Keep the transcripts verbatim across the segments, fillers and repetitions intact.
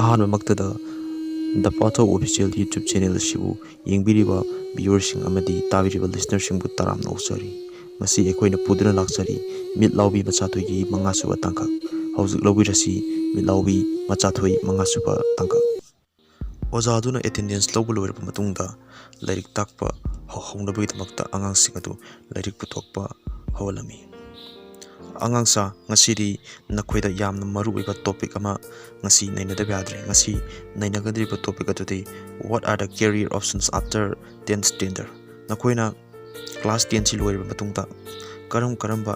ꯑꯍꯥꯟꯕꯃꯛꯇꯗ The Pathao Official YouTube channel ꯑꯁꯤꯕꯨ ꯌꯦꯡꯕꯤꯔꯤꯕ viewerꯁꯤꯡ ꯑꯃꯗꯤ ꯇꯥꯕꯤꯔꯤꯕ listenerꯁꯤꯡꯕꯨ ꯇꯔꯥꯝꯅ ꯑꯣꯛꯆꯔꯤ꯫ ꯉꯁꯤ ꯑꯩꯈꯣꯏꯅ ꯄꯨꯗꯨꯅ ꯂꯥꯛꯆꯔꯤ ꯃꯤꯠ ꯂꯥꯎꯕꯤ ꯃꯆꯥꯊꯣꯏꯒꯤ ꯃꯉꯥꯁꯨꯕ ꯇꯥꯡꯀꯛ꯫ ꯍꯧꯖꯤꯛ ꯂꯧꯕꯤꯔꯁꯤ ꯃꯤꯠ ꯂꯥꯎꯕꯤ ꯃꯆꯥꯊꯣꯏ ꯃꯉꯥꯁꯨꯕ ꯇꯥꯡꯀꯛ꯫ ꯑꯣꯖꯥ ꯑꯗꯨꯅ attendance ꯂꯧꯕ ꯂꯣꯏꯔꯕ ꯃꯇꯨꯡꯗ ꯂꯥꯏꯔꯤꯛ ꯇꯥꯛꯄ ꯍꯧ-, ꯍꯧꯅꯕꯒꯤꯗꯃꯛꯇ ꯑꯉꯥꯡꯁꯤꯡ ꯑꯗꯨ ꯂꯥꯏꯔꯤꯛ ꯄꯨꯊꯣꯛꯄ ꯍꯧꯍꯜꯂꯝꯃꯤ꯫ "ꯑꯉꯥꯡꯁꯥ, ꯉꯁꯤꯗꯤ ꯅꯈꯣꯏꯗ ꯌꯥꯝꯅ ꯃꯔꯨ ꯑꯣꯏꯕ topic ꯑꯃ ꯉꯁꯤ ꯅꯩꯅꯗꯕ ꯌꯥꯗ꯭ꯔꯦ꯫ ꯉꯁꯤ ꯅꯩꯅꯒꯗꯧꯔꯤꯕ topic ꯑꯗꯨꯗꯤ What are the career options after tenth standard?" ꯅꯈꯣꯏꯅ class tenꯁꯤ ꯂꯣꯏꯔꯕ ꯃꯇꯨꯡꯗ ꯀꯔꯝ ꯀꯔꯝꯕ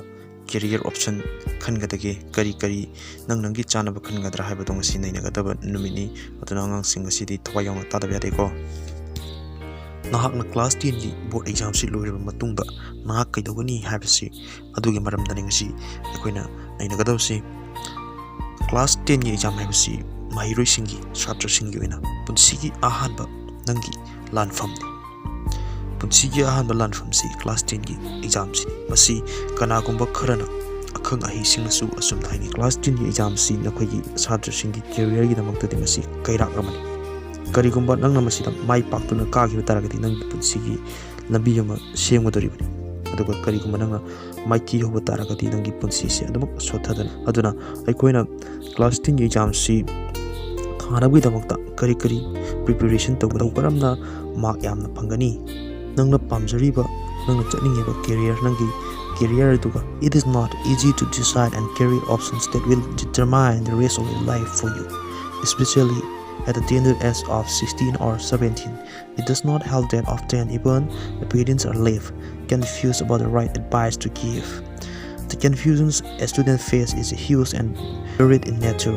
career option ꯈꯟꯒꯗꯒꯦ, ꯀꯔꯤ ꯀꯔꯤ ꯅꯪ ꯅꯪꯒꯤ ꯆꯥꯅꯕ ꯈꯟꯒꯗ꯭ꯔꯥ ꯍꯥꯏꯕꯗꯣ ꯉꯁꯤ ꯅꯩꯅꯒꯗꯕ ꯅꯨꯃꯤꯠꯅꯤ꯫ ꯑꯗꯨꯅ ꯑꯉꯥꯡꯁꯤꯡ ꯉꯁꯤꯗꯤ ꯊꯋꯥꯏ ꯌꯥꯎꯅ ꯇꯥꯗꯕ ꯌꯥꯗꯦꯀꯣ꯫ ꯅꯍꯥꯛꯅ class tenꯒꯤ board examꯁꯤ ꯂꯣꯏꯔꯕ ꯃꯇꯨꯡꯗ ꯅꯍꯥꯛ ꯀꯩꯗꯧꯒꯅꯤ ꯍꯥꯏꯕꯁꯤ ꯑꯗꯨꯒꯤ ꯃꯔꯝꯗꯅꯤ ꯉꯁꯤ ꯑꯩꯈꯣꯏꯅ ꯅꯩꯅꯒꯗꯕꯁꯤ꯫ Class tenꯒꯤ exam ꯍꯥꯏꯕꯁꯤ ꯃꯍꯩꯔꯣꯏꯁꯤꯡꯒꯤ, ꯁꯥꯇ꯭ꯔꯁꯤꯡꯒꯤ ꯑꯣꯏꯅ ꯄꯨꯟꯁꯤꯒꯤ ꯑꯍꯥꯟꯕ ꯅꯪꯒꯤ ꯂꯥꯟꯐꯝꯅꯤ꯫ ꯄꯨꯟꯁꯤꯒꯤ ꯑꯍꯥꯟꯕ ꯂꯥꯟꯐꯝꯁꯤ class tenꯒꯤ examꯁꯤꯅꯤ꯫ ꯃꯁꯤ ꯀꯅꯥꯒꯨꯝꯕ ꯈꯔꯅ, ꯑꯈꯪ ꯑꯍꯩꯁꯤꯡꯅꯁꯨ ꯑꯁꯨꯝꯅ ꯍꯥꯏꯅꯩ, class tenꯒꯤ examꯁꯤ ꯅꯈꯣꯏꯒꯤ ꯁꯥꯇ꯭ꯔꯁꯤꯡꯒꯤ careerꯒꯤꯗꯃꯛꯇꯗꯤ ꯃꯁꯤ ꯀꯩꯔꯥꯛ ꯑꯃꯅꯤ꯫ ꯀꯔꯤꯒꯨꯝꯕ ꯅꯪꯅ ꯃꯁꯤꯗ ꯃꯥꯏ ꯄꯥꯛꯇꯨꯅ ꯀꯥꯈꯤꯕ ꯇꯥꯔꯒꯗꯤ ꯅꯪꯒꯤ ꯄꯨꯟꯁꯤꯒꯤ ꯂꯝꯕꯤ ꯑꯃ ꯁꯦꯝꯒꯗꯧꯔꯤꯕꯅꯤ꯫ ꯑꯗꯨꯒ ꯀꯔꯤꯒꯨꯝꯕ ꯅꯪꯅ ꯃꯥꯏꯊꯤ ꯍꯧꯕ ꯇꯥꯔꯒꯗꯤ ꯅꯪꯒꯤ ꯄꯨꯟꯁꯤꯁꯦ ꯑꯗꯨꯃꯛ ꯁꯣꯠꯊꯗꯅ꯫ ꯑꯗꯨꯅ ꯑꯩꯈꯣꯏꯅ class tenꯒꯤ examꯁꯤ ꯊꯥꯅꯕꯒꯤꯗꯃꯛꯇ ꯀꯔꯤ ꯀꯔꯤ preparation ꯇꯧꯒꯗꯧ, ꯀꯔꯝꯅ mark ꯌꯥꯝꯅ ꯐꯪꯒꯅꯤ, ꯅꯪꯅ ꯄꯥꯝꯖꯔꯤꯕ, ꯅꯪꯅ ꯆꯠꯅꯤꯡꯉꯤꯕ career, ꯅꯪꯒꯤ career ꯑꯗꯨꯒ, it is not easy to decide and career options that will determine the rest of your life for you, especially at the tender age of sixteen or seventeen. It does not help that often even the parents are left confused about the right advice to give. The confusions a student face is huge and varied in nature.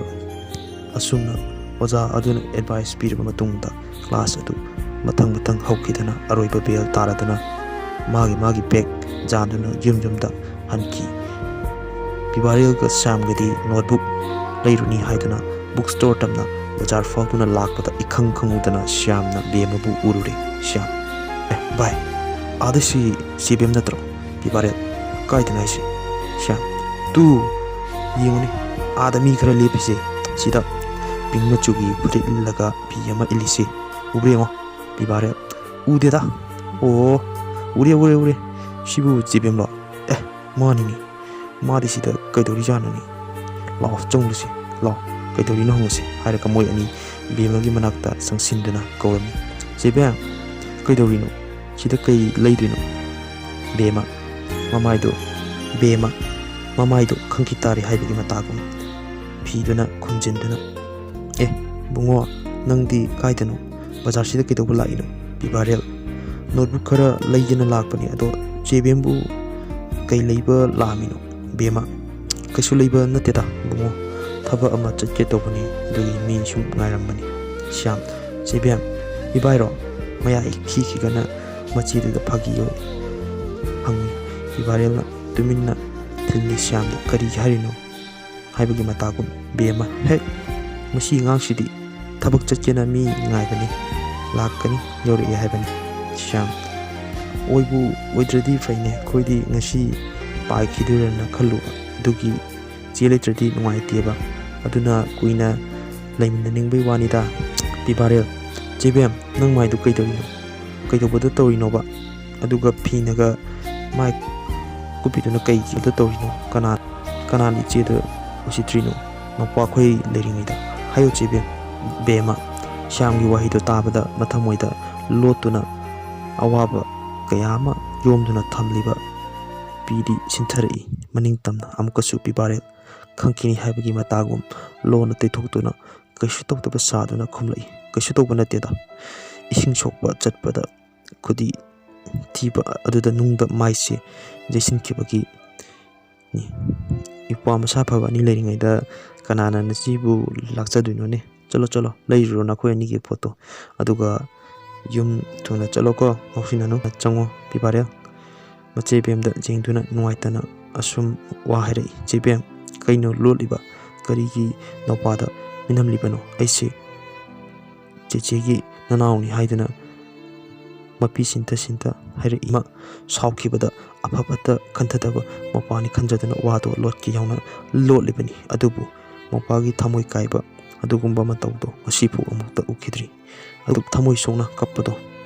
ꯑꯁꯨꯝꯅ ꯑꯣꯖꯥ ꯑꯗꯨꯅ advice ꯄꯤꯔꯕ ꯃꯇꯨꯡꯗ class ꯑꯗꯨ ꯃꯊꯪ ꯃꯊꯪ ꯍꯧꯈꯤꯗꯅ ꯑꯔꯣꯏꯕ bell ꯇꯥꯔꯗꯅ ꯃꯥꯒꯤ ꯃꯥꯒꯤ bag ꯌꯥꯟꯗꯨꯅ ꯌꯨꯝ ꯌꯨꯝꯗ ꯍꯟꯈꯤ꯫ ꯄꯤꯕꯥꯔꯦꯜꯒ ꯁ꯭ꯌꯥꯝꯒꯗꯤ notebook ꯂꯩꯔꯨꯅꯤ ꯍꯥꯏꯗꯨꯅ book store ꯇꯝꯅ ꯕꯖꯥꯔ ꯐꯥꯎꯗꯨꯅ ꯂꯥꯛꯄꯗ ꯏꯈꯪ ꯈꯪꯍꯧꯗꯅ ꯁ꯭ꯌꯥꯝꯅ ꯕꯦꯝꯃꯕꯨ ꯎꯔꯨꯔꯦ꯫ ꯁ꯭ꯌꯥꯝ, "ꯑꯦ ꯚꯥꯏ, ꯑꯥꯗ ꯁꯤ ꯆꯦ ꯕꯦꯝ ꯅꯠꯇ꯭ꯔꯣ?" ꯄꯤꯕꯥꯔꯦꯜ, "ꯀꯥꯏꯗꯅꯣ ꯍꯥꯏꯁꯦ?" ꯁ꯭ꯌꯥꯝ, "ꯇꯨ, ꯌꯦꯡꯉꯨꯅꯦ, ꯑꯥꯗ ꯃꯤ ꯈꯔ ꯂꯦꯞꯄꯤꯁꯦ, ꯁꯤꯗ ꯄꯤꯡ ꯃꯆꯨꯒꯤ ꯐꯨꯔꯤꯠ ꯂꯤꯠꯂꯒ ꯐꯤ ꯑꯃ ꯏꯜꯂꯤꯁꯤ ꯎꯕ꯭ꯔꯥ ꯌꯦꯡꯉꯣ꯫ ꯄꯤꯕꯥꯔꯦꯜ, ꯎꯗꯦꯗ꯫ ꯑꯣ, ꯎꯔꯦ, ꯎꯔꯦ, ꯎꯔꯦ꯫ ꯁꯤꯕꯨ ꯆꯦꯕꯦꯝꯂꯣ? ꯑꯦ, ꯃꯥꯅꯤꯅꯦ꯫ ꯃꯥꯗꯤ ꯁꯤꯗ ꯀꯩꯗꯧꯔꯤꯖꯥꯠꯅꯣꯅꯦ? ꯂꯥꯛꯑꯣ, ꯆꯪꯂꯨꯁꯤ꯫ ꯂꯥꯛꯑꯣ, ꯀꯩꯗꯧꯔꯤꯅꯣ ꯍꯪꯉꯨꯁꯤ ꯍꯥꯏꯔꯒ ꯃꯣꯏ ꯑꯅꯤ ꯕꯦꯝꯃꯒꯤ ꯃꯅꯥꯛꯇ ꯆꯪꯁꯤꯟꯗꯨꯅ ꯀꯧꯔꯝꯃꯤ꯫ ꯆꯦꯕꯦꯝ, ꯀꯩꯗꯧꯔꯤꯅꯣ? ꯁꯤꯗ ꯀꯩ ꯂꯩꯗꯣꯏꯅꯣ? ꯕꯦꯝꯃ, ꯃꯃꯥꯏꯗꯣ, ꯕꯦꯝꯃ, ꯃꯃꯥꯏꯗꯣ ꯈꯪꯈꯤ ꯇꯥꯔꯦ ꯍꯥꯏꯕꯒꯤ ꯃꯇꯥꯒꯨꯝ ꯐꯤꯗꯨꯅ ꯈꯨꯝꯖꯤꯟꯗꯨꯅ, "ꯑꯦ, ꯕꯨꯡꯉꯣ, ꯅꯪꯗꯤ ꯀꯥꯏꯗꯅꯣ? ꯕꯖꯥꯔꯁꯤꯗ ꯀꯩꯗꯧꯕ ꯂꯥꯛꯏꯅꯣ?" ꯄꯤꯕꯥꯔꯦꯜ, "ꯅꯣꯠꯕꯨꯛ ꯈꯔ ꯂꯩꯒꯦꯅ ꯂꯥꯛꯄꯅꯤ, ꯑꯗꯣ ꯆꯦꯕꯦꯝꯕꯨ ꯀꯩ ꯂꯩꯕ ꯂꯥꯛꯑꯝꯃꯤꯅꯣ?" ꯕꯦꯝꯃ, "ꯀꯩꯁꯨ ꯂꯩꯕ ꯅꯠꯇꯦꯗ ꯕꯨꯡꯉꯣ, ꯊꯕꯛ ꯑꯃ ꯆꯠꯀꯦ ꯇꯧꯕꯅꯤ, ꯑꯗꯨꯒꯤ ꯃꯤ ꯁꯨꯝ ꯉꯥꯏꯔꯝꯕꯅꯤ꯫" ꯁ꯭ꯌꯥꯝ, "ꯆꯦꯕꯦꯝ, ꯏꯕꯥꯏꯔꯣ? ꯃꯌꯥ ꯏ ꯈꯤꯈꯤꯒꯅ ꯃꯆꯦꯗꯨꯗ ꯐꯥꯒꯤ ꯍꯪꯉꯤ꯫" ꯄꯤꯕꯥꯔꯦꯜꯅ ꯇꯨꯃꯤꯟꯅ ꯊꯤꯜꯂꯤ ꯁ꯭ꯌꯥꯝꯗ꯫ "ꯀꯔꯤ ꯍꯥꯏꯔꯤꯅꯣ?" ꯍꯥꯏꯕꯒꯤ ꯃꯇꯥꯒꯨꯝ꯫ ꯕꯦꯝꯃ, "ꯍꯦꯛ, ꯃꯁꯤ ꯑꯉꯥꯡꯁꯤꯗꯤ ꯊꯕꯛ ꯆꯠꯀꯦꯅ ꯃꯤ ꯉꯥꯏꯕꯅꯤ, ꯂꯥꯛꯀꯅꯤ, ꯌꯧꯔꯛꯑꯦ ꯍꯥꯏꯕꯅꯤ꯫" ꯁ꯭ꯌꯥꯝ, "ꯑꯣꯏꯕꯨ ꯑꯣꯏꯗ꯭ꯔꯗꯤ ꯐꯩꯅꯦ, ꯑꯩꯈꯣꯏꯗꯤ ꯉꯁꯤ ꯄꯥꯏꯈꯤꯗꯣꯏꯔꯅ ꯈꯜꯂꯨꯕ, ꯑꯗꯨꯒꯤ ꯆꯦ ꯂꯩꯇ꯭ꯔꯗꯤ ꯅꯨꯡꯉꯥꯏꯇꯦꯕ, ꯑꯗꯨꯅ ꯀꯨꯏꯅ ꯂꯩꯃꯤꯟꯅꯅꯤꯡꯕꯩ ꯋꯥꯅꯤꯗ꯫" ꯄꯤꯕꯥꯔꯦꯜ, "ꯆꯦꯕꯦꯝ, ꯅꯪ ꯃꯥꯏꯗꯨ ꯀꯩꯗꯧꯔꯤꯅꯣ? ꯀꯩꯗꯧꯕꯗ ꯇꯧꯔꯤꯅꯣꯕ? ꯑꯗꯨꯒ ꯐꯤꯅꯒ ꯃꯥꯏ ꯀꯨꯞꯄꯤꯗꯨꯅ ꯀꯩꯒꯤꯗ ꯇꯧꯔꯤꯅꯣ? ꯀꯅꯥ, ꯀꯅꯥꯅ ꯏꯆꯦꯗ ꯎꯁꯤꯠꯇ꯭ꯔꯤꯅꯣ? ꯃꯄꯥꯈꯣꯏ ꯂꯩꯔꯤꯉꯩꯗ ꯍꯥꯏꯌꯣ ꯆꯦꯕꯦꯝ꯫" ꯕꯦꯝꯃ, ꯁ꯭ꯌꯥꯝꯒꯤ ꯋꯥꯍꯩꯗꯣ ꯇꯥꯕꯗ ꯃꯊꯃꯣꯏꯗ ꯂꯣꯠꯇꯨꯅ ꯑꯋꯥꯕ ꯀꯌꯥ ꯑꯃ ꯌꯣꯝꯗꯨꯅ ꯊꯝꯂꯤꯕ ꯄꯤꯗꯤ ꯁꯤꯟꯊꯔꯛꯏ꯫ ꯃꯅꯤꯡ ꯇꯝꯅ ꯑꯃꯨꯛꯀꯁꯨ ꯄꯤꯕꯥꯔꯦꯜ ꯈꯪꯈꯤꯅꯤ ꯍꯥꯏꯕꯒꯤ ꯃꯇꯥꯒꯨꯝ ꯂꯣꯟꯅ ꯇꯩꯊꯣꯛꯇꯨꯅ ꯀꯩꯁꯨ ꯇꯧꯗꯕ ꯁꯥꯗꯨꯅ ꯈꯨꯝꯂꯛꯏ꯫ "ꯀꯩꯁꯨ ꯇꯧꯕ ꯅꯠꯇꯦꯗ, ꯏꯁꯤꯡ ꯁꯣꯛꯄ ꯆꯠꯄꯗ ꯈꯨꯗꯤ ꯊꯤꯕ ꯑꯗꯨꯗ ꯅꯨꯡꯗ ꯃꯥꯏꯁꯦ ꯌꯩꯁꯤꯟꯈꯤꯕꯒꯤꯅꯤ꯫ ꯏꯄ꯭ꯋꯥ ꯃꯁꯥ ꯐꯕ ꯑꯅꯤ ꯂꯩꯔꯤꯉꯩꯗ ꯀꯅꯥꯅ ꯅꯆꯦꯕꯨ ꯂꯥꯛꯆꯗꯣꯏꯅꯣꯅꯦ? ꯆꯠꯂꯣ, ꯆꯠꯂꯣ, ꯂꯩꯔꯨꯔꯣ ꯅꯈꯣꯏ ꯑꯅꯤꯒꯤ ꯄꯣꯠꯇꯣ, ꯑꯗꯨꯒ ꯌꯨꯝ ꯊꯨꯅ ꯆꯠꯂꯣꯀꯣ, ꯉꯥꯎꯁꯤꯟꯅꯅꯨ꯫ ꯆꯪꯉꯣ ꯄꯤꯕꯥꯔꯦꯜ꯫" ꯃꯆꯦ ꯕꯦꯝꯗ ꯌꯦꯡꯗꯨꯅ ꯅꯨꯡꯉꯥꯏꯇꯅ ꯑꯁꯨꯝ ꯋꯥ ꯍꯥꯏꯔꯛꯏ꯫ "ꯆꯦ ꯕꯦꯝ, ꯀꯩꯅꯣ ꯂꯣꯠꯂꯤꯕ? ꯀꯔꯤꯒꯤ ꯅꯧꯄꯥꯗ ꯃꯤꯅꯝꯂꯤꯕꯅꯣ? ꯑꯩꯁꯦ ꯆꯦꯆꯦꯒꯤ ꯅꯅꯥꯎꯅꯤ ꯍꯥꯏꯗꯨꯅ ꯃꯄꯤ ꯁꯤꯟꯇ ꯁꯤꯟꯇ ꯍꯥꯏꯔꯛꯏ꯫" ꯃꯥ ꯁꯥꯎꯈꯤꯕꯗ ꯑꯐ ꯐꯠꯇ ꯈꯟꯊꯗꯕ ꯃꯧꯄ꯭ꯋꯥꯅꯤ ꯈꯟꯖꯗꯨꯅ ꯋꯥꯗꯣ ꯂꯣꯠꯀꯦ ꯌꯥꯎꯅ ꯂꯣꯠꯂꯤꯕꯅꯤ꯫ ꯑꯗꯨꯕꯨ ꯃꯧꯄ꯭ꯋꯥꯒꯤ ꯊꯃꯣꯏ ꯀꯥꯏꯕ ꯑꯗꯨꯒꯨꯝꯕ ꯃꯇꯧꯗꯣ ꯉꯁꯤꯐꯥꯎ ꯑꯃꯨꯛꯇ ꯎꯈꯤꯗ꯭ꯔꯤ꯫ ꯑꯗꯨꯛ ꯊꯃꯣꯏ ꯁꯣꯛꯅ ꯀꯞꯄꯗꯣ꯫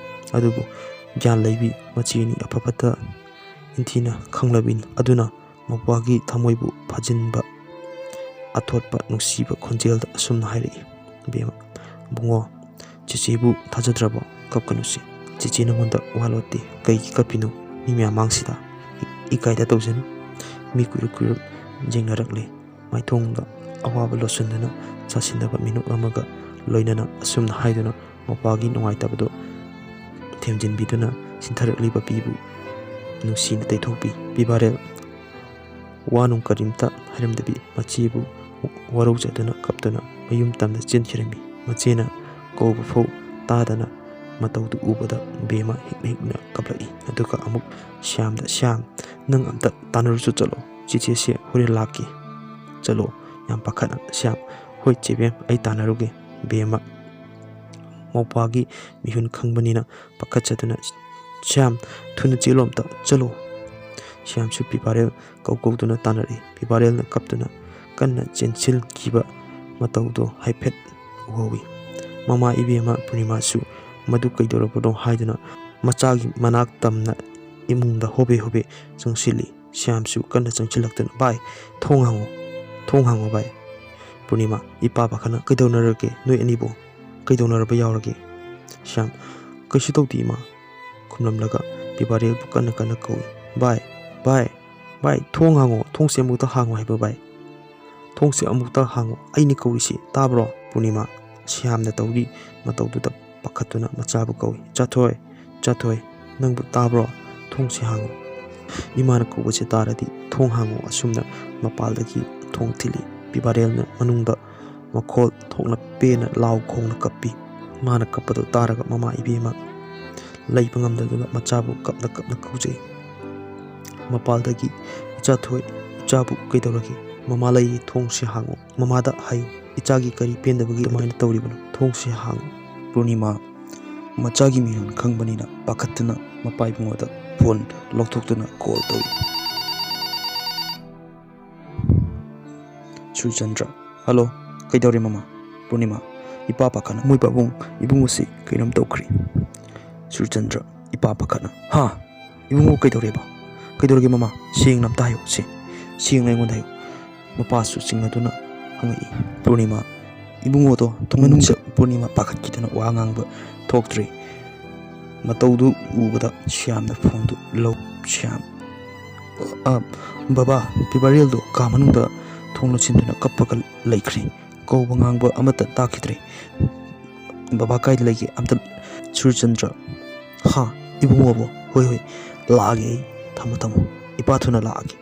ꯑꯗꯨꯕꯨ ꯒ꯭ꯌꯥꯟ ꯂꯩꯕꯤ ꯃꯆꯦꯅꯤ, ꯑꯐ ꯐꯠꯇ ꯅꯤꯡꯊꯤꯅ ꯈꯪꯂꯕꯤꯅꯤ꯫ ꯑꯗꯨꯅ ꯃꯧꯄ꯭ꯋꯥꯒꯤ ꯊꯃꯣꯏꯕꯨ ꯐꯥꯖꯤꯟꯕ ꯑꯊꯣꯠꯄ ꯅꯨꯡꯁꯤꯕ ꯈꯣꯟꯖꯦꯜꯗ ꯑꯁꯨꯝꯅ ꯍꯥꯏꯔꯛꯏ, "ꯏꯕꯦꯝꯃ, ꯕꯨꯡꯉꯣ, ꯆꯦꯆꯦꯕꯨ ꯊꯥꯖꯗ꯭ꯔꯕꯣ? ꯀꯞꯀꯅꯨꯁꯦ꯫ ꯆꯦꯆꯦ ꯅꯉꯣꯟꯗ ꯋꯥ ꯂꯣꯠꯇꯦ꯫ ꯀꯩꯒꯤ ꯀꯞꯄꯤꯅꯣ? ꯃꯤ ꯃꯌꯥꯝ ꯃꯥꯡꯁꯤꯗ ꯏꯀꯥꯏꯗ ꯇꯧꯖꯅꯨ꯫" ꯃꯤ ꯀꯨꯏꯔꯞ ꯀꯨꯏꯔꯞ ꯌꯦꯡꯅꯔꯛꯂꯦ꯫ ꯃꯥꯏꯊꯣꯡꯗ ꯑꯋꯥꯕ ꯂꯣꯠꯁꯤꯟꯗꯨꯅ ꯆꯥꯁꯤꯟꯅꯕ ꯃꯤꯅꯣꯛ ꯑꯃꯒ ꯂꯣꯏꯅꯅ ꯑꯁꯨꯝꯅ ꯍꯥꯏꯗꯨꯅ ꯃꯧꯄ꯭ꯋꯥꯒꯤ ꯅꯨꯡꯉꯥꯏꯇꯕꯗꯨ ꯊꯦꯝꯖꯤꯟꯕꯤꯗꯨꯅ ꯆꯤꯟꯊꯔꯛꯂꯤꯕ ꯄꯤꯕꯨ ꯅꯨꯡꯁꯤꯅ ꯇꯩꯊꯣꯛꯄꯤ꯫ ꯄꯤꯕꯥꯔꯦꯜ ꯋꯥ ꯅꯨꯡ ꯀꯔꯤꯝꯇ ꯍꯥꯏꯔꯝꯗꯕꯤ ꯃꯆꯦꯕꯨ ꯋꯥꯔꯧꯖꯗꯨꯅ ꯀꯞꯇꯨꯅ ꯃꯌꯨꯝ ꯇꯝꯅ ꯆꯦꯟꯈꯤꯔꯝꯃꯤ꯫ ꯃꯆꯦꯅ ꯀꯧꯕ ꯐꯥꯎ ꯇꯥꯗꯅ ꯃꯇꯧꯗꯨ ꯎꯕꯗ ꯕꯦꯝꯃ ꯍꯤꯛꯅ ꯍꯤꯛꯅ ꯀꯞꯂꯛꯏ꯫ ꯑꯗꯨꯒ ꯑꯃꯨꯛ ꯁ꯭ꯌꯥꯝꯗ, "ꯁ꯭ꯌꯥꯝ, ꯅꯪ ꯑꯝꯇ ꯇꯥꯟꯅꯔꯨꯆꯣ ꯆꯠꯂꯣ꯫ ꯆꯦꯆꯦꯁꯦ ꯍꯣꯔꯦꯟ ꯂꯥꯛꯀꯦ꯫ ꯆꯠꯂꯣ꯫" ꯌꯥꯝ ꯄꯥꯈꯠꯅ ꯁ꯭ꯌꯥꯝ, "ꯍꯣꯏ ꯆꯦꯕꯦꯝ, ꯑꯩ ꯇꯥꯟꯅꯔꯨꯒꯦ꯫" ꯕꯦꯝꯃ ꯃꯧꯄ꯭ꯋꯥꯒꯤ ꯃꯤꯍꯨꯟ ꯈꯪꯕꯅꯤꯅ ꯄꯥꯈꯠꯆꯗꯨꯅ, "ꯁ꯭ꯌꯥꯝ, ꯊꯨꯅ ꯆꯦꯜꯂꯣ ꯑꯝꯇ, ꯆꯠꯂꯣ꯫" ꯁ꯭ꯌꯥꯝꯁꯨ ꯄꯤꯕꯥꯔꯦꯜ ꯀꯧ ꯀꯧꯗꯨꯅ ꯇꯥꯟꯅꯔꯛꯏ꯫ ꯄꯤꯕꯥꯔꯦꯜꯅ ꯀꯞꯇꯨꯅ ꯀꯟꯅ ꯆꯦꯟꯁꯤꯟꯈꯤꯕ ꯃꯇꯧꯗꯣ ꯍꯥꯏꯐꯦꯠ ꯎꯍꯧꯏ꯫ ꯃꯃꯥ ꯏꯕꯦꯝꯃ ꯄꯨꯔꯅꯤꯃꯥꯁꯨ ꯃꯗꯨ ꯀꯩꯗꯧꯔꯕꯅꯣ ꯍꯥꯏꯗꯨꯅ ꯃꯆꯥꯒꯤ ꯃꯅꯥꯛ ꯇꯝꯅ ꯏꯃꯨꯡꯗ ꯍꯣꯕꯦ ꯍꯣꯕꯦ ꯆꯪꯁꯤꯜꯂꯤ꯫ ꯁ꯭ꯌꯥꯝꯁꯨ ꯀꯟꯅ ꯆꯪꯁꯤꯜꯂꯛꯇꯨꯅ, "ꯚꯥꯏ, ꯊꯣꯡ ꯍꯥꯡꯉꯣ, ꯊꯣꯡ ꯍꯥꯡꯉꯣ ꯚꯥꯏ꯫" ꯄꯨꯔꯅꯤꯃꯥ, "ꯏꯄꯥ ꯄꯥꯈꯠꯅ ꯀꯩꯗꯧꯅꯔꯒꯦ? ꯅꯣꯏ ꯑꯅꯤꯕꯨ ꯀꯩꯗꯧꯅꯔꯕ ꯌꯥꯎꯔꯒꯦ?" ꯁ꯭ꯌꯥꯝ, "ꯀꯩꯁꯨ ꯇꯧꯗꯦ ꯏꯃꯥ," ꯈꯨꯝꯂꯝꯂꯒ ꯄꯤꯕꯥꯔꯦꯜꯕꯨ ꯀꯟꯅ ꯀꯟꯅ ꯀꯧꯏ꯫ "ꯚꯥꯏ, ꯚꯥꯏ, ꯚꯥꯏ, ꯊꯣꯡ ꯍꯥꯡꯉꯣ, ꯊꯣꯡꯁꯦ ꯑꯃꯨꯛꯇ ꯍꯥꯡꯉꯣ ꯍꯥꯏꯕ ꯚꯥꯏ꯫ ꯊꯣꯡꯁꯦ ꯑꯃꯨꯛꯇ ꯍꯥꯡꯉꯣ, ꯑꯩꯅ ꯀꯧꯔꯤꯁꯤ ꯇꯥꯕ꯭ꯔꯣ?" ꯄꯨꯔꯅꯤꯃꯥ ꯁ꯭ꯌꯥꯝꯅ ꯇꯧꯔꯤ ꯃꯇꯧꯗꯨꯗ ꯄꯥꯈꯠꯇꯨꯅ ꯃꯆꯥꯕꯨ ꯀꯧꯏ꯫ "ꯏꯆꯥꯊꯣꯏ, ꯏꯆꯥꯊꯣꯏ, ꯅꯪꯕꯨ ꯇꯥꯕ꯭ꯔꯣ? ꯊꯣꯡꯁꯦ ꯍꯥꯡꯉꯣ꯫ ꯏꯃꯥꯅ ꯀꯧꯕꯁꯦ ꯇꯥꯔꯗꯤ ꯊꯣꯡ ꯍꯥꯡꯉꯣ꯫" ꯑꯁꯨꯝꯅ ꯃꯄꯥꯜꯗꯒꯤ ꯊꯣꯡ ꯊꯤꯜꯂꯤ꯫ ꯄꯤꯕꯥꯔꯦꯜꯅ ꯃꯅꯨꯡꯗ ꯃꯈꯣꯜ ꯊꯣꯛꯅ ꯄꯦꯟꯅ ꯂꯥꯎ ꯈꯣꯡꯅ ꯀꯞꯄꯤ꯫ ꯃꯥꯅ ꯀꯞꯄꯗꯨ ꯇꯥꯔꯒ ꯃꯃꯥ ꯏꯕꯦꯝꯃ ꯂꯩꯕ ꯉꯝꯗꯗꯨꯅ ꯃꯆꯥꯕꯨ ꯀꯞꯅ ꯀꯞꯅ ꯀꯧꯖꯩ꯫ ꯃꯄꯥꯜꯗꯒꯤ, "ꯏꯆꯥꯊꯣꯏ, ꯏꯆꯥꯕꯨ ꯀꯩꯗꯧꯔꯒꯦ? ꯃꯃꯥ ꯂꯩꯌꯦ, ꯊꯣꯡꯁꯦ ꯍꯥꯡꯉꯣ꯫ ꯃꯃꯥꯗ ꯍꯥꯏꯌꯨ, ꯏꯆꯥꯒꯤ ꯀꯔꯤ ꯄꯦꯟꯗꯕꯒꯤ ꯑꯗꯨꯃꯥꯏꯅ ꯇꯧꯔꯤꯕꯅꯣ? ꯊꯣꯡꯁꯦ ꯍꯥꯡꯉꯣ꯫" ꯄꯨꯔꯅꯤꯃꯥ ꯃꯆꯥꯒꯤ ꯃꯤꯍꯨꯟ ꯈꯪꯕꯅꯤꯅ ꯄꯥꯈꯠꯇꯨꯅ ꯃꯄꯥ ꯏꯕꯨꯡꯉꯣꯗ ꯐꯣꯟ ꯂꯧꯊꯣꯛꯇꯨꯅ ꯀꯣꯜ ꯇꯧꯏ꯫ ꯁꯨꯔꯆꯟꯗ꯭ꯔ, "ꯍꯜꯂꯣ, ꯀꯩꯗꯧꯔꯦ ꯃꯃꯥ?" ꯄꯨꯔꯅꯤꯃꯥ, ꯏꯄꯥ ꯄꯥꯈꯠꯅ, "ꯃꯣꯏ ꯄꯥꯕꯨꯡ, ꯏꯕꯨꯡꯉꯣꯁꯤ ꯀꯩꯅꯣꯝ ꯇꯧꯈ꯭ꯔꯦ꯫" ꯁꯨꯔꯆꯟꯗ꯭ꯔ, ꯏꯄꯥ ꯄꯥꯈꯠꯅ, "ꯍꯥ? ꯏꯕꯨꯡꯉꯣ ꯀꯩꯗꯧꯔꯦꯕ? ꯀꯩꯗꯧꯔꯒꯦ ꯃꯃꯥ? ꯁꯦꯡꯅ ꯑꯝꯇ ꯍꯥꯏꯌꯨ ꯁꯦ꯫ ꯁꯦꯡꯅ ꯑꯩꯉꯣꯟꯗ ꯍꯥꯏꯌꯨ꯫" ꯃꯄꯥꯁꯨ ꯆꯤꯡꯅꯗꯨꯅ ꯍꯪꯉꯛꯏ꯫ ꯄꯨꯔꯅꯤꯃꯥ, ꯏꯕꯨꯡꯉꯣꯗꯣ ꯊꯣꯡ ꯃꯅꯨꯡꯗ꯫ ꯄꯨꯔꯅꯤꯃꯥ ꯄꯥꯈꯠꯈꯤꯗꯅ ꯋꯥ ꯉꯥꯡꯕ ꯊꯣꯛꯇ꯭ꯔꯦ꯫ ꯃꯇꯧꯗꯨ ꯎꯕꯗ ꯁ꯭ꯌꯥꯝꯅ ꯐꯣꯟꯗꯨ ꯂꯧ꯫ ꯁ꯭ꯌꯥꯝ, "ꯑ, ꯕꯕꯥ, ꯄꯤꯕꯥꯔꯦꯜꯗꯣ ꯀꯥ ꯃꯅꯨꯡꯗ ꯊꯣꯡ ꯂꯣꯟꯁꯤꯟꯗꯨꯅ ꯀꯞꯄꯒ ꯂꯩꯈ꯭ꯔꯦ꯫ ꯀꯧꯕ ꯉꯥꯡꯕ ꯑꯃꯠꯇ ꯇꯥꯈꯤꯗ꯭ꯔꯦ꯫ ꯕꯕꯥ ꯀꯥꯏꯗ ꯂꯩꯒꯦ? ꯑꯝꯇ"꯫ ꯁꯨꯔꯆꯟꯗ꯭ꯔ, "ꯍꯥ? ꯏꯕꯨꯡꯉꯣꯕꯣ? ꯍꯣꯏ, ꯍꯣꯏ, ꯂꯥꯛꯑꯒꯦ ꯑꯩ꯫ ꯊꯝꯃꯣ, ꯊꯝꯃꯣ꯫ ꯏꯄꯥ ꯊꯨꯅ ꯂꯥꯛꯑꯒꯦ꯫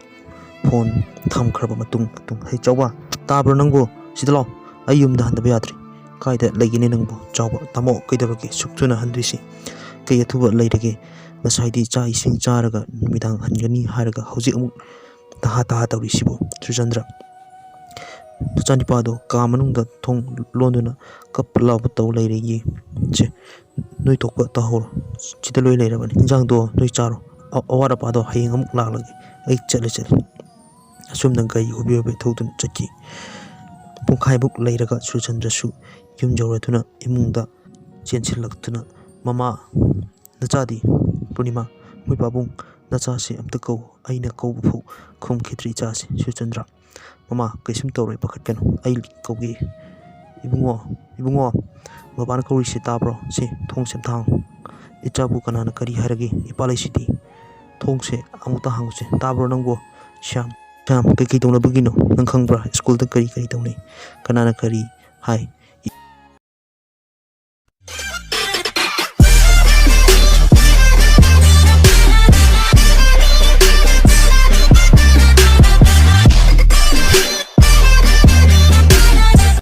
ꯐꯣꯟ ꯊꯝꯈ꯭ꯔꯕ ꯃꯇꯨꯡ, ꯃꯇꯨꯡ, "ꯍꯩ, ꯆꯥꯎꯕ, ꯇꯥꯕ꯭ꯔꯣ ꯅꯪꯕꯣ? ꯁꯤꯗ ꯂꯥꯛꯑꯣ꯫ ꯑꯩ ꯌꯨꯝꯗ ꯍꯟꯗꯕ ꯌꯥꯗ꯭ꯔꯦ꯫" "ꯀꯥꯏꯗ ꯂꯩꯒꯅꯤ ꯅꯪꯕꯨ, ꯆꯥꯎꯕ?" "ꯇꯥꯃꯣ, ꯀꯩꯗꯧꯔꯒꯦ ꯁꯨꯛ ꯊꯨꯅ ꯍꯟꯗꯣꯏꯁꯤ? ꯀꯩ ꯑꯊꯨꯕ ꯂꯩꯔꯒꯦ? ꯉꯁꯥꯏꯗꯤ ꯆꯥꯛ ꯏꯁꯤꯡ ꯆꯥꯔꯒ ꯅꯨꯃꯤꯗꯥꯡ ꯍꯟꯒꯅꯤ ꯍꯥꯏꯔꯒ ꯍꯧꯖꯤꯛ ꯑꯃꯨꯛ ꯇꯍꯥ ꯇꯍꯥ ꯇꯧꯔꯤꯁꯤꯕꯨ?" ꯁꯨꯔꯆꯟꯗ꯭ꯔ, ꯅꯆꯥꯅꯤꯄꯥꯗꯣ ꯀꯥ ꯃꯅꯨꯡꯗ ꯊꯣꯡ ꯂꯣꯟꯗꯨꯅ ꯀꯞꯄ ꯂꯥꯎꯕ ꯇꯧ ꯂꯩꯔꯦꯌꯦ꯫ "ꯁꯦ, ꯅꯣꯏ ꯊꯣꯛꯄ ꯇꯧꯍꯧꯔꯣ꯫ ꯁꯤꯗ ꯂꯣꯏ ꯂꯩꯔꯕꯅꯤ꯫ ꯏꯟꯖꯥꯡꯗꯣ ꯅꯣꯏ ꯆꯥꯔꯣ꯫ ꯑ-, ꯑꯋꯥꯠ ꯑꯄꯥꯗꯣ ꯍꯌꯦꯡ ꯑꯃꯨꯛ ꯂꯥꯛꯂꯒꯦ꯫ ꯑꯩ ꯆꯠꯂꯦ, ꯆꯠꯂꯦ꯫" ꯑꯁꯨꯝꯅ ꯒꯥꯔꯤ ꯍꯣꯕꯦ ꯍꯣꯕꯦ ꯊꯧꯗꯨꯅ ꯆꯠꯈꯤ꯫ ꯄꯨꯡꯈꯥꯏꯃꯨꯛ ꯂꯩꯔꯒ ꯁꯨꯔꯆꯟꯗ꯭ꯔꯁꯨ ꯌꯨꯝ ꯌꯧꯔꯗꯨꯅ ꯏꯃꯨꯡꯗ ꯆꯦꯟꯁꯤꯜꯂꯛꯇꯨꯅ, "ꯃꯃꯥ, ꯅꯆꯥꯗꯤ?" ꯄꯨꯔꯅꯤꯃꯥ, "ꯃꯣꯏ ꯄꯥꯕꯨꯡ, ꯅꯆꯥꯁꯦ ꯑꯝꯇ ꯀꯧ꯫ ꯑꯩꯅ ꯀꯧꯕ ꯐꯥꯎ ꯈꯨꯝꯈꯤꯗ꯭ꯔꯤ ꯏꯆꯥꯁꯦ꯫" ꯁꯨꯔꯆꯟꯗ꯭ꯔ, "ꯃꯃꯥ, ꯀꯩꯁꯨꯝ ꯇꯧꯔꯣꯏ, ꯄꯥꯈꯠꯀꯅꯨ, ꯑꯩ ꯀꯧꯒꯦ꯫ ꯏꯕꯨꯡꯉꯣ, ꯏꯕꯨꯡꯉꯣ, ꯕꯕꯥꯅ ꯀꯧꯔꯤꯁꯦ ꯇꯥꯕ꯭ꯔꯣ? ꯁꯦ, ꯊꯣꯡꯁꯦ ꯑꯝꯇ ꯍꯥꯡꯉꯨ꯫ ꯏꯆꯥꯕꯨ ꯀꯅꯥꯅ ꯀꯔꯤ ꯍꯥꯏꯔꯒꯦ? ꯏꯄꯥ ꯂꯩꯁꯤꯗꯤ꯫ ꯊꯣꯡꯁꯦ ꯑꯃꯨꯛꯇ ꯍꯥꯡꯉꯨꯁꯦ꯫ ꯇꯥꯕ꯭ꯔꯣ ꯅꯪꯕꯣ? ꯁ꯭ꯌꯥꯝ, ꯁ꯭ꯌꯥꯝ, ꯀꯩꯀꯩ ꯇꯧꯅꯕꯒꯤꯅꯣ? ꯅꯪ ꯈꯪꯕ꯭ꯔꯥ? ꯁ꯭ꯀꯨꯜꯗ ꯀꯔꯤ ꯀꯔꯤ ꯇꯧꯅꯩ? ꯀꯅꯥꯅ ꯀꯔꯤ ꯍꯥꯏ?